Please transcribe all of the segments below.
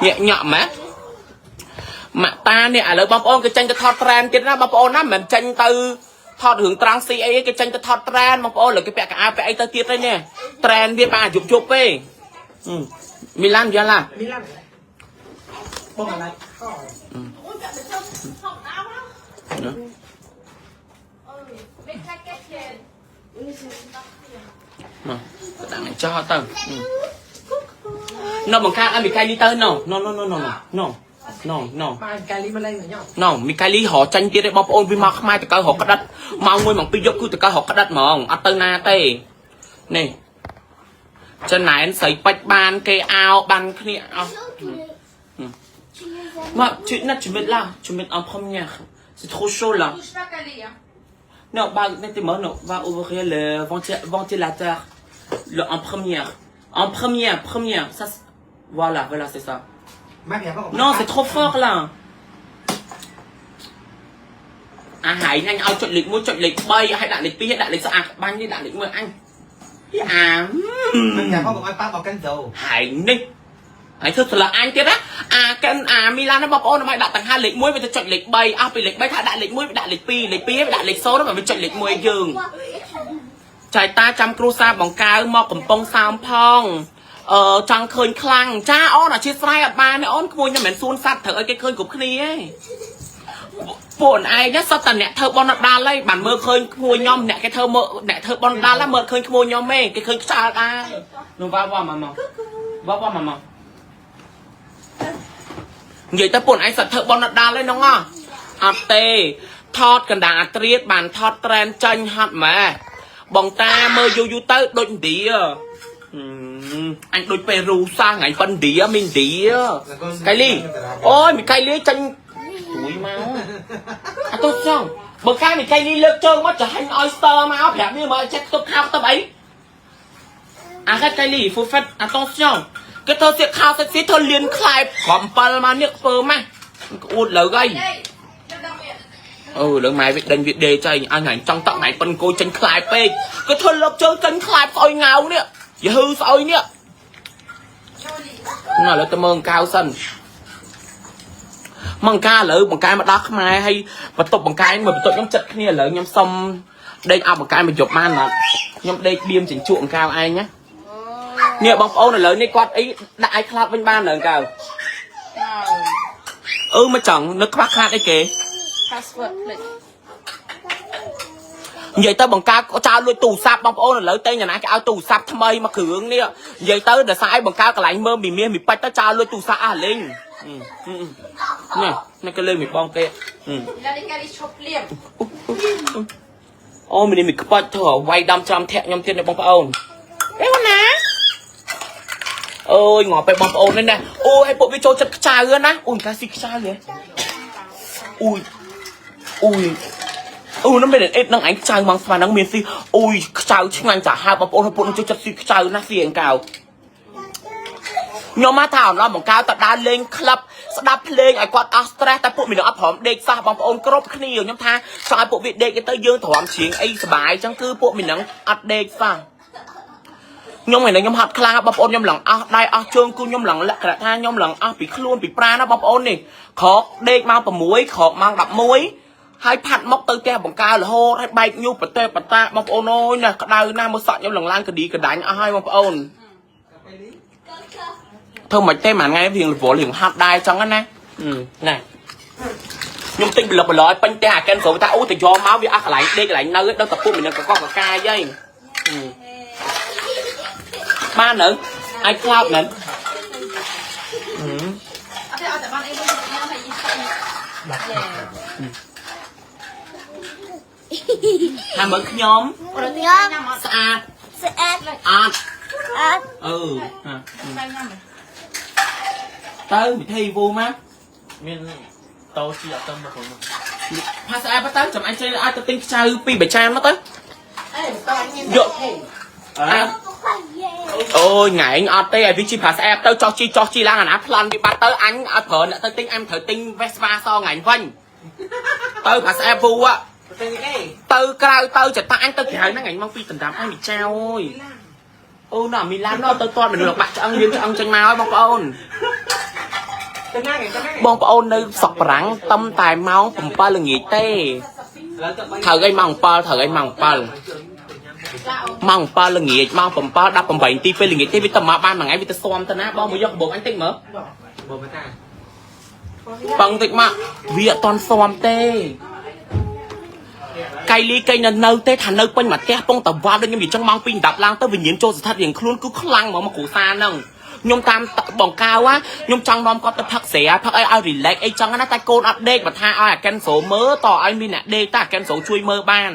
ញាក់ញក់ម៉េចម៉ាក់តានេះឥឡូវបងប្អូនគេចេញទៅថត trend ទៀតណាបងប្អូនណាមិនមែនចេញទៅថតរឿងត្រង់ស៊ីអីគេចេញទៅថត trend បងប្អូនលើគេពាក់កៅអៅពាក់អីទៅទៀតទេនេះ trend វាបានយប់យប់ទេមីឡានយ៉ាឡា មីឡានបងអី អូយចាក់ទៅថតអោណាអឺមិនខ្លាចគេជេន មកដាក់ចោលទៅនៅបង្កើតឲ្យមីកៃលីទៅ no no no no no no no no បានកាលីមកលេងញ៉ាំ ណមីកៃលីរកចាញ់ទៀតឯងបងប្អូនវាមកខ្មែរតកើរកក្តិតម៉ោង1ម៉ោង2យប់គឺតកើរកក្តិតហ្មងអត់ទៅណាទេនេះចំណែនស្រីពេជ្របានគេអោបានគ្នាអោមកជិះណាស់ជំនិតឡាជំនិត en première, c'est trop chaud là. ទូស្រាកាលី Non, bah, mettez-moi, non, va ouvrir le ventilateur. Le, en première. En première, première. Ça, voilà, voilà, c'est ça. ម៉ាក់បង Non, c'est trop fort là. អាហើយអញឲ្យចុចលេខ1ចុចលេខ3ឲ្យដាក់លេខ2ឲ្យដាក់លេខស្អាតបាញ់នេះដាក់លេខ1អញយីអា ម៉ាក់បងកុំឲ្យប៉ាបកកិនសូ ហើយនេះហើយធ្វើស្លាអញទៀតណាអាកិនអាមីឡានបងប្អូនឲ្យដាក់តង្ហាលេខ1វាទៅចុចលេខ3អស់ពីលេខ3ថាដាក់លេខ1វាដាក់លេខ2លេខ2វាដាក់លេខ0វាចុចលេខ1យើងចៃតាចាំគ្រូសាបង្កើមកកំពង់សោមផងអឺចង់ឃើញខ្លាំងចាអូនអធិស្ឋានអត់បានទេអូនក្មួយខ្ញុំមិនមែនសួនសัตว์ត្រូវឲ្យគេឃើញគ្រប់គ្នាទេពួកអូនឯងសត្វតែអ្នកធ្វើបនដាល់ហើយបានមើលឃើញក្មួយខ្ញុំអ្នកគេធ្វើមើលអ្នកធ្វើបនដាល់មើលឃើញក្មួយខ្ញុំទេគេឃើញខ្យល់ដែរនោះវ៉ាវ៉ាម៉ាម៉ាវ៉ាវ៉ាម៉ាម៉ានិយាយទៅពួកឯងសត្វធ្វើបនដាល់ហើយនោះអត់ទេថតកណ្ដាលអាត្រៀតបានថតត្រែនចាញ់ហត់ម៉ែបងតាមើលយូរយូរទៅដូចឥណ្ឌាអញដូចពេលរូសាថ្ងៃប៉ុនឥណ្ឌាមីឥណ្ឌាកៃលីអូយមីកៃលីចាញ់ទួយមកអត់ទៅចង់បើកាមីកៃលីលើកជើងមកចាញ់ឲ្យស្ទើមកប្រាប់វាមកចិត្តទុកខោទៅអី Arrête Kylie, faut faire attention. គេធ្វើសៀកខោសិចស៊ីធ្វើលៀនខ្លែបក្រំ7មកនេះធ្វើម៉េះក្អួតលើអី នេះយកដល់វា អឺលើម៉ែវាដេញវាដេចៃអញថ្ងៃចង់តក់ថ្ងៃប៉ុនគោចេញខ្លែបពេកគេធ្វើលើកជើងចេញខ្លែបស្អុយងៅនេះយហឺស្អុយនេះ ចូលលី ណាឥឡូវទៅមើលអង្កៅសិនមកអង្ការឥឡូវបង្កែមកដល់ខ្មែរហើយបន្ទប់បង្កែមើលបន្ទប់ខ្ញុំចិត្តគ្នាឥឡូវខ្ញុំសុំដេកអបបង្កែមកយប់បានណាខ្ញុំដេកបៀមជញ្ជក់អង្កៅឯងណានេះបងប្អូនឥឡូវនេះគាត់អីដាក់ iCloud វិញបាននៅអង្កៅអឺមកចង់នឹកខ្វះខាតអីគេ password ភ្លេច និយាយទៅបង្កើតចោលលួចទូរស័ព្ទបងប្អូនឥឡូវតែងណាគេឲ្យទូរស័ព្ទថ្មីមកគ្រឿងនេះនិយាយទៅដោយសារឲ្យបង្កើតកន្លែងមើលមីមាសមីពេជ្រទៅចោលលួចទូរស័ព្ទអស់លេងនេះនេះគេលេងមីបងគេ ឡានេះកាលីឈប់ភ្លាម អូមីនេះមីខ្បាច់ធ្វើឲ្យវាយដំច្រំធាក់ខ្ញុំទៀតនេះបងប្អូនអេណាអើយងាប់ไปបងប្អូននេះណាអូឲ្យពួកវាចូលចិត្តខ្ចៅណាអូនកាស៊ីខ្ចៅហ៎អូយអូយអូនោះមិនអេតនឹងឯងខ្ចៅមកស្មានហ្នឹងមានស៊ីអូយខ្ចៅឆ្ងាញ់សាហាវបងប្អូនពួកនឹងចូលចិត្តស៊ីខ្ចៅណាស៊ីអង្កៅខ្ញុំមកថាអនឡាញបង្កើតតដើរលេងក្លឹបស្ដាប់ភ្លេងឲ្យគាត់អស់ stress តែពួកមីនឹងអត់ព្រមដេកសោះបងប្អូនគ្រប់គ្នាខ្ញុំថាចង់ឲ្យពួកវាដេកទៅយើងទ្រាំច្រៀងអីសប្បាយអញ្ចឹងគឺពួកមីនឹងអត់ដេកសោះខ្ញុំថ្ងៃនេះខ្ញុំហត់ខ្លាំងបងប្អូនខ្ញុំឡើងអស់ដៃអស់ជើងគឺខ្ញុំឡើងលក្ខណៈថាខ្ញុំឡើងអស់ពីខ្លួនពីប្រាណាបងប្អូននេះក្រោកដេកម៉ោង6ក្រោកម៉ោង11ហើយផាត់មកទៅផ្ទះបង្ការរហូតហើយបែកញូប្រទេសបតាបងប្អូនអើយណាក្តៅណាស់មើលសក់ខ្ញុំឡើងឡើងកឌីកដាញ់អស់ហើយបងប្អូន ធ្វើមិនទេមួយថ្ងៃរៀងរវល់រៀងហត់ដែរចឹងណាណាខ្ញុំទិញប្លុកប្លយពេញផ្ទះអាកិនស្រួលថាអូទៅយកមកវាអស់កន្លែងដេកកន្លែងនៅដល់តែពុកមិននឹងកកកកាយហីបាននៅអាចខ្លោបនៅ អត់ទេអត់តែបានអីមួយញ៉ាំហើយយីស្អី ថាមើលខ្ញុំ ញ៉ាំអត់ ស្អាត ស្អាត អត់ អត់ អឺ តែញ៉ាំ ទៅវិធីវូមក មានតោជីអត់ទៅមកផង ផាស្អាតទៅចាំអញចេញឲ្យទៅទិញខ្ចៅពីរបីចានមកទៅ អេតោះញ៉ាំ យក អើ អូយថ្ងៃអត់ទេឲ្យវាជីប្រាស្អែបទៅចោះជីចោះជីឡើងអាណាប្លន់វាបាត់ទៅអញអត់ប្រើអ្នកទៅទិញអញត្រូវទិញ Vespa សថ្ងៃវិញទៅប្រាស្អែបវូ ទៅអី ទៅក្រៅទៅចតាអញទៅក្រៅហ្នឹងអញមកពីដណ្ដាប់អញមីចៅអើយអូណ៎មីឡានណទៅតតមនុស្សបាក់ឆ្អឹងលៀនឆ្អឹងចេញមកហើយបងប្អូន ទៅណាគេទៅណា បងប្អូននៅស្រុកបារាំងតំតែម៉ោង7ល្ងាចទេ ឡើយទៅ ត្រូវអីម៉ោង7ត្រូវអីម៉ោង7ម៉ោង7ល្ងាចម៉ោង7 18នាទីពេលល្ងាចទេវាទៅមកបានមួយថ្ងៃវាទៅស៊ាំទៅណាបងមកយកកាបូបអញតិចមើល បងមកតា បងតិចមកវាអត់តន់ស៊ាំទេកៃលីកៃនៅនៅទេថានៅពេញមួយផ្ទះពងតវ៉ាដូចខ្ញុំនិយាយចឹងម៉ោង2 10ឡើងទៅវិញ្ញាណចូលស្ថិតរៀងខ្លួនគឺខ្លាំងហ្មងមកគ្រូសាហ្នឹងខ្ញុំតាមបងកៅខ្ញុំចង់នាំគាត់ទៅផឹកស្រាផឹកអីឲ្យ relax អីចឹងណាតែកូនអត់ដេកបើថាឲ្យអាកិនស្រូមើលតឲ្យមានអ្នកដេកតែអាកិនស្រូជួយមើលបាន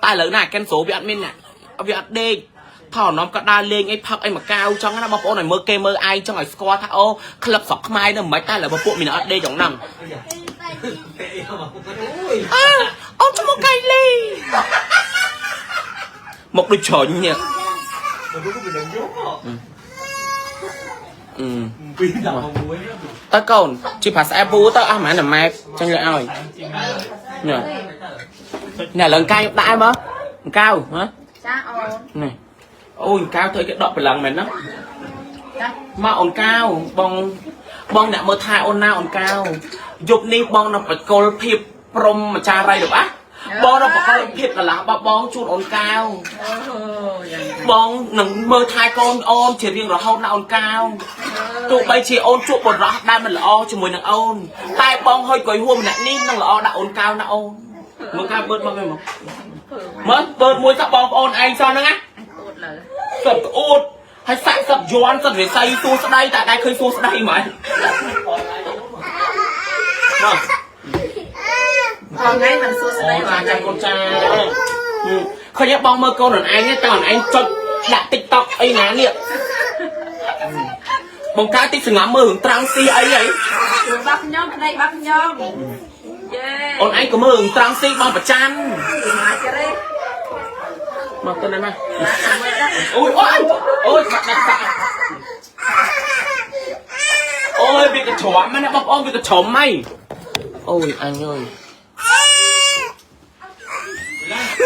តែឥឡូវណាអាកិនស្រូវាអត់មានអ្នកវាអត់ដេកថោនាំគាត់ដើរលេងអីផឹកអីមកកៅចឹងណាបងប្អូនឲ្យមើលគេមើលឯងចឹងឲ្យស្គាល់ថាអូក្លឹបស្រុកខ្មែរនៅមិនតែឥឡូវពួកមានអត់ដេកចឹងហ្នឹង ទេមកអូយ អើអូនឈ្មោះកៃលីមកដូចជ្រុញនេះ មកក៏មិនដឹងយក អឺ ពីដល់មួយ តើកូនជីភាសាអែប៊ូទៅអស់ហ្មងតែម៉ែចាញ់លើឲ្យនេះនេះឡើងកាយដាក់ឲ្យមើលកៅហ៎ ចាអូន នេះអូយកៅធ្វើគេដកព្រលឹងមែនណា ចា មកអូនកៅបងបងអ្នកមើលថែអូនណាអូនកៅយប់នេះបងនឹងបកលភាពព្រមម្ចារៃរបស់បងនឹងបកលភាពកន្លះរបស់បងជូនអូនកៅ អូយ៉ាង បងនឹងមើលថែកូនអូនជារៀងរហូតណាអូនកៅទោះបីជាអូនជួបបរោះដែលមិនល្អជាមួយនឹងអូនតែបងហុយកុយហួរម្នាក់នេះនឹងល្អដាក់អូនកៅណាអូនមើលកៅបឺតមកវិញមកមើលបឺតមួយសោះបងប្អូនឯងសោះហ្នឹងណា អួតលើ សិតក្អួតហើយសាក់សិតយន់សិតវិស័យសួស្ដីតែដែរឃើញសួស្ដីហ្មងមក ថ្ងៃមិនសួស្ដី អូចាចាំកូនចាឃើញបងមើលកូនអូនឯងតើអូនឯងចុចដាក់ TikTok អីណានេះបងកើតតិចសង្ងំមើលរឿងត្រង់ស៊ីអីហី បាក់ខ្ញុំប្តីបាក់ខ្ញុំយេ អូនឯងក៏មើលរឿងត្រង់ស៊ីបងប្រច័ន មកចរេ មកទៅណាមកអូយអូយអូយបាក់ដាក់សាក់អូយវាកច្រំណាបងប្អូនវាកច្រំហីអូយអញអើយ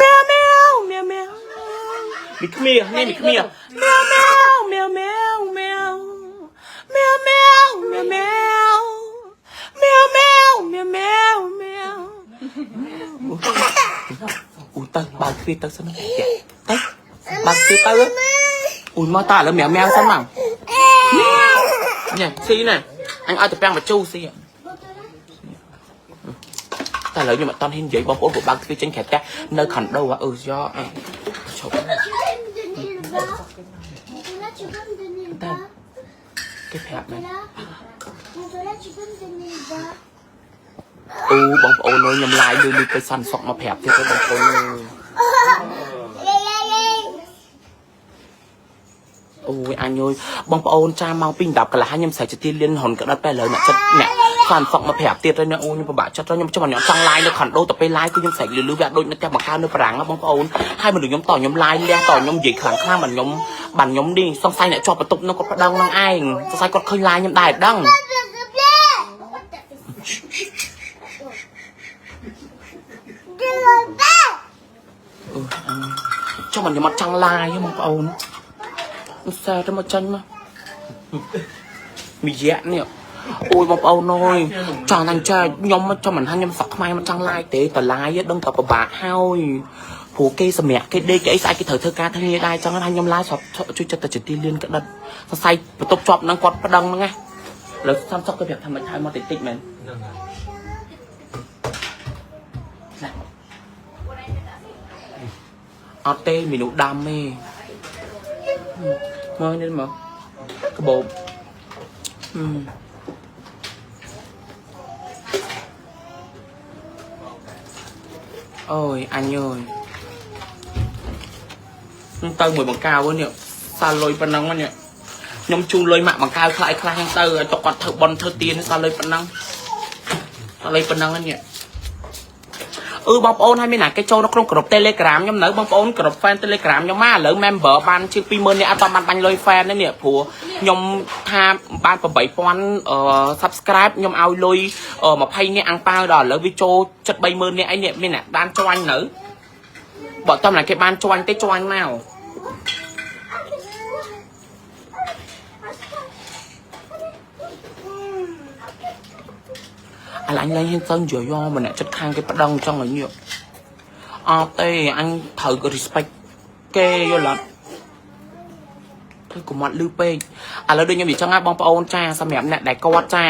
មែវមែវមែវមែវមីគ្មៀនេះមីគ្មៀមែវមែវមែវមែវមែវមែវមែវមែវមែវមែវមែវមែវមែវមែវអូទៅបើកទ្វារទៅសិនទៅបើកទ្វារទៅអូយមកតើឥឡូវមែវមែវសិនមកញ៉ែស៊ីណែអញឲ្យទៅពាំងបញ្ជូស៊ីតែឥឡូវខ្ញុំអត់តន់ហ៊ាននិយាយបងប្អូនព្រោះបើកទ្វារចេញក្រៅផ្ទះនៅខុនដូអឺយោឈប់ Nicolas, tu peux me donner le bas គេប្រាប់មែន Nicolas, Nicolas, tu peux me donner le bas អូបងប្អូនអើយខ្ញុំឡាយលឺលឺទៅសន្សុកមកប្រាប់ទៀតទៅបងប្អូនអើយ អូយអញអើយបងប្អូនចាម៉ោង2 10កន្លះខ្ញុំស្រែកជាទីលៀនហ៊ុនក៏ដល់តែឥឡូវអ្នកចិត្តអ្នកសន្សុកមកប្រាប់ទៀតទៅអូខ្ញុំពិបាកចិត្តខ្ញុំចាំខ្ញុំចង់ឡាយនៅខុនដូទៅពេលឡាយគឺខ្ញុំស្រែកលឺលឺវាដូចនៅផ្ទះបង្កើនៅបារាំងបងប្អូនហើយមនុស្សខ្ញុំតខ្ញុំឡាយលះតខ្ញុំនិយាយខ្លាំងខ្លាំងបានខ្ញុំបានខ្ញុំនេះសង្ស័យអ្នកជាប់បន្ទប់នោះគាត់ប្តឹងនឹងឯងសង្ស័យគាត់ឃើញឡាយខ្ញុំដែរដឹង ចុះមិនខ្ញុំអត់ចង់ឡាយទេបងប្អូនឧស្សាហ៍ទៅមកចាញ់មកមីយៈនេះអូយបងប្អូនអើយចង់តែចែកខ្ញុំចង់មិនថាខ្ញុំសក់ខ្មែរមិនចង់ឡាយទេតឡាយដឹងតែពិបាកហើយព្រោះគេសម្រាប់គេដេកគេអីស្អែកគេត្រូវធ្វើការធ្វើងារដែរចង់ថាខ្ញុំឡាយស្រាប់ជួយចិត្តតែជាទីលៀនក្តិតសរសៃបន្ទប់ជាប់ហ្នឹងគាត់ប្តឹងហ្នឹងណាលើសំសុកទៅប្រាប់ថាមិនថយមកតិចតិចមែន ហ្នឹងហើយ អត់ទេមនុស្សដាំទេមើលនេះមើលក្បូបអឺអូយអញអើយខ្ញុំទៅមួយបង្កៅនេះសាលុយប៉ុណ្ណឹងនេះខ្ញុំជូនលុយម៉ាក់បង្កៅខ្លះខ្លះហ្នឹងទៅឲ្យតគាត់ធ្វើប៉ុនធ្វើទៀនសាលុយប៉ុណ្ណឹងសាលុយប៉ុណ្ណឹងនេះអឺបងប្អូនហើយមានណាគេចូលនៅក្នុងក្រុម Telegram ខ្ញុំនៅបងប្អូនក្រុម fan Telegram ខ្ញុំមកឥឡូវ member បានជាង20000នាក់អត់បានបាញ់លុយ fan ទេនេះព្រោះខ្ញុំថាបាន8000អឺ subscribe ខ្ញុំឲ្យលុយ20នាក់អាំងប៉ាវដល់ឥឡូវវាចូលចិត្ត30000នាក់អីនេះមានអ្នកបានចាញ់នៅបើតំណាគេបានចាញ់ទេចាញ់មក ឥឡូវអញលែងហ៊ានទៅនិយាយយោម្នាក់ចិត្តខាងគេប្តឹងចង់ឲ្យញៀបអត់ទេអញត្រូវ respect គេយល់អត់ធ្វើកុំអត់លឺពេកឥឡូវដូចខ្ញុំនិយាយចឹងណាបងប្អូនចាសម្រាប់អ្នកដែលគាត់ចា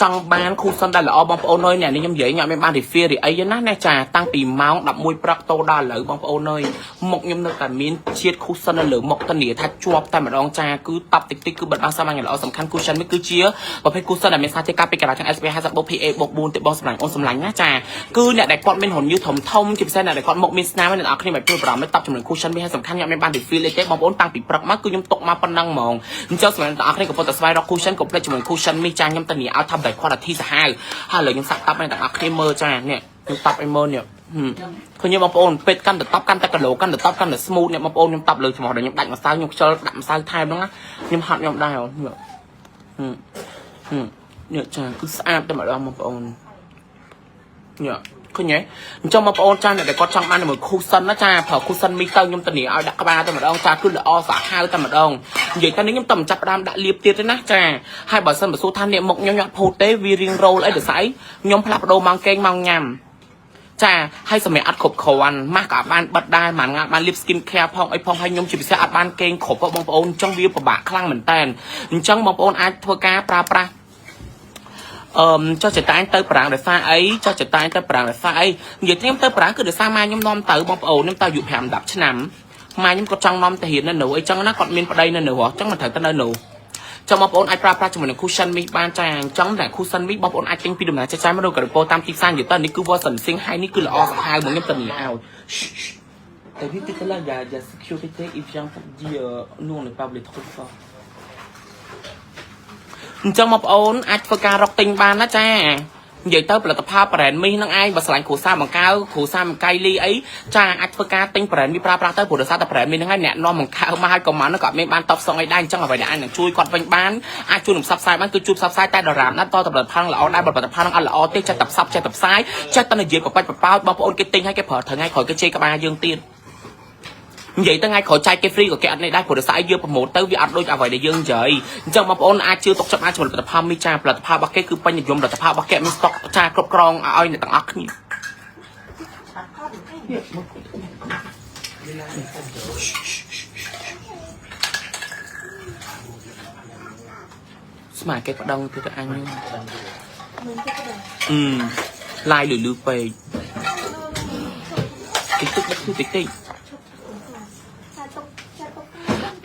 ចង់បាន cushion ដែលល្អបងប្អូនអើយអ្នកនេះខ្ញុំនិយាយខ្ញុំអត់មានបាន refill ឬអីទេណាណាចាតាំងពីម៉ោង11ព្រឹកតដល់ឥឡូវបងប្អូនអើយមុខខ្ញុំនៅតែមានជាតិ cushion នៅលើមុខតនីថាជាប់តែម្ដងចាគឺតប់តិចតិចគឺបិទបាំងសាមញ្ញល្អសំខាន់ cushion នេះគឺជាប្រភេទ cushion ដែលមានសារធាតុការពារការាទាំង SPF 50 PA +4 ទៀតបងសម្លាញ់អូនសម្លាញ់ណាចាគឺអ្នកដែលគាត់មានរន្ធញើសធំធំជាពិសេសអ្នកដែលគាត់មុខមានស្នាមអ្នកនរគ្នាមិនព្រួយបារម្ភទេតប់ចំណុច cushion នេះហើយសំខាន់ខ្ញុំមានបាន refill ទេបងប្អូនតាំងពីព្រឹកមកគឺខ្ញុំទុកមកប៉ុណ្ណឹងហ្មងអញ្ចឹងសម្រាប់អ្នកនរគ្នាកំពុងតែស្វែងរក cushion កុំភ្លេចជាមួយ cushion នេះចាខ្ញុំធានាឲ្យថាបែ quality សាហាវហើយឥឡូវខ្ញុំសាក់តប់ឲ្យអ្នកនរគ្នាមើលចានេះខ្ញុំតប់ឲ្យមើលនេះឃើញបងប្អូនពេទ្យកាន់តែតប់កាន់តែគីឡូកាន់តែតប់កាន់តែ smooth នេះបងប្អូនខ្ញុំតប់លើច្រមុះដល់ខ្ញុំដាច់ម្សៅខ្ញុំខ្ជិលដាក់ម្សៅថែមហ្នឹងណាខ្ញុំហត់ខ្ញុំដែរនេះនេះចាគឺស្អាតតែម្ដងបងប្អូននេះឃើញទេអញ្ចឹងបងប្អូនចាអ្នកដែលគាត់ចង់បានមួយ cushion ណាចាប្រើ cushion មីទៅខ្ញុំធានាឲ្យដាក់ក្បាលតែម្ដងចាគឺល្អសាហាវតែម្ដងនិយាយទៅនេះខ្ញុំតែមិនចាប់ផ្ដើមដាក់លាបទៀតទេណាចាហើយបើសិនបើសួរថាអ្នកមុខខ្ញុំខ្ញុំអត់ភូតទេវារៀងរោលអីដោយសារអីខ្ញុំផ្លាស់ប្ដូរម៉ោងគេងម៉ោងញ៉ាំចាហើយសម្រាប់អត់គ្រប់គ្រាន់ម៉ាស់ក៏អត់បានបិទដែរមួយថ្ងៃបានលាប skin care ផងអីផងហើយខ្ញុំជាពិសេសអត់បានគេងគ្រប់បងប្អូនអញ្ចឹងវាពិបាកខ្លាំងមែនតើអញ្ចឹងបងប្អូនអាចធ្វើការប្រើប្រាស់អឺចុះចតាញទៅប្រាំងដោយសារអីចុះចតាញទៅប្រាំងដោយសារអីនិយាយខ្ញុំទៅប្រាំងគឺដោយសារម៉ែខ្ញុំនាំទៅបងប្អូនខ្ញុំទៅអាយុ5 10ឆ្នាំម៉ែខ្ញុំគាត់ចង់នាំទៅរៀននៅនោះអីចឹងណាគាត់មានប្តីនៅនោះហ៎ចឹងមិនត្រូវទៅនៅនោះចាំបងប្អូនអាចប្រើប្រាស់ជាមួយនឹង cushion មីបានចាអញ្ចឹងតែ cushion មីបងប្អូនអាចទិញពីដំណើរចាស់ចាស់មកនៅក្រពោតាមទីផ្សារនិយាយទៅនេះគឺ Watson Sing ហើយនេះគឺល្អសាហាវមកខ្ញុំទៅនិយាយឲ្យ T'as vu tout à l'heure, il y a sécurité, il vient pour dire nous on ne parle trop fort. អញ្ចឹងបងប្អូនអាចធ្វើការរកទិញបានណាចានិយាយទៅផលិតផល brand មីហ្នឹងឯងបើស្រឡាញ់គ្រួសារបង្កើគ្រួសារបង្កៃលីអីចាអាចធ្វើការទិញ brand មីប្រើប្រាស់ទៅព្រោះដោយសារតែ brand មីហ្នឹងឯងអ្នកនាំបង្កើមកឲ្យក៏មកហ្នឹងក៏អត់មានបានតបស្នងអីដែរអញ្ចឹងអ្វីដែលអាចនឹងជួយគាត់វិញបានអាចជួយនឹងផ្សព្វផ្សាយបានគឺជួយផ្សព្វផ្សាយតែដរាបណាតតផលិតផលល្អដែរបើផលិតផលហ្នឹងអត់ល្អទេចេះតែផ្សព្វចេះតែផ្សាយចេះតែនិយាយប្របាច់ប្រប៉ោចបងប្អូនគេទិញឲ្យគេប្រើថ្ងៃក្រោយគេជេរក្បាលយើងទៀតនិយាយទៅថ្ងៃក្រោយចែកគេ free ក៏គេអត់នេះដែរព្រោះដោយសារយើង promote ទៅវាអត់ដូចអ្វីដែលយើងនិយាយអញ្ចឹងបងប្អូនអាចជឿទុកចិត្តបានជាមួយផលិតផលមីចាផលិតផលរបស់គេគឺពេញនិយមផលិតផលរបស់គេមានស្តុកចាគ្រប់គ្រងឲ្យអ្នកទាំងអស់គ្នាស្មានគេប្តឹងទៀតទៅអញអឺឡាយលឺលឺពេកតិចតិចតិចតិច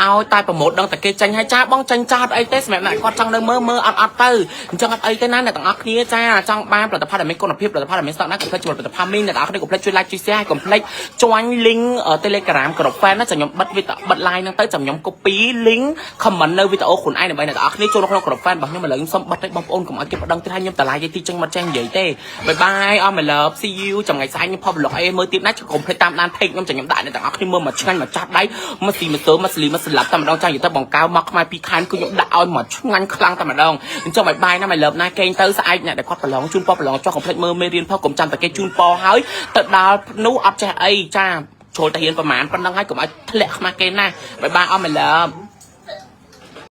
ឲ្យតែ promote ដឹងតែគេចាញ់ហើយចាបងចាញ់ចោតអីទេសម្រាប់អ្នកគាត់ចង់នៅមើលមើលអត់អត់ទៅអញ្ចឹងអត់អីទេណាអ្នកទាំងអស់គ្នាចាចង់បានផលិតផលដែលមានគុណភាពផលិតផលដែលមានស្តង់ដារកុំភ្លេចជាមួយផលិតផលមីងអ្នកទាំងអស់គ្នាកុំភ្លេចជួយ like ជួយ share ហើយកុំភ្លេច join link Telegram ក្រុម fan ណាចាំខ្ញុំបិទវីដេអូបិទ live ហ្នឹងទៅចាំខ្ញុំ copy link comment នៅវីដេអូខ្លួនឯងដើម្បីអ្នកទាំងអស់គ្នាចូលក្នុងក្រុម fan របស់ខ្ញុំឥឡូវខ្ញុំសុំបិទឲ្យបងប្អូនកុំឲ្យគេប្តឹងទៀតហើយខ្ញុំតឡាយទីចឹងមកចេះនិយាយទេ bye bye អស់ my love see you ចាំថ្ងៃស្អែកខ្ញុំផុស vlog អីមើលទៀតណាកុំភ្លេចតាមដាន page ខ្ញុំចាំខ្ញុំដាក់អ្នកទាំងអស់គ្នាមើលមកឆ្ងាញ់មកចាប់ដៃមកស៊ីមកទើមកស្លីមកស្លាប់តែម្ដងចាស់និយាយទៅបង្កើមកខ្មែរពីរខែគឺខ្ញុំដាក់ឲ្យមកឆ្ងាញ់ខ្លាំងតែម្ដងអញ្ចឹង bye bye ណា my love ណាកេងទៅស្អែកអ្នកដែលគាត់ប្រឡងជូនពរប្រឡងចុះកុំភ្លេចមើលមេរៀនផងកុំចាំតែគេជូនពរហើយទៅដល់នោះអត់ចេះអីចាចូលតែរៀនប្រហែលប៉ុណ្ណឹងហើយកុំឲ្យធ្លាក់ខ្មាស់គេណា bye bye អស់ my love.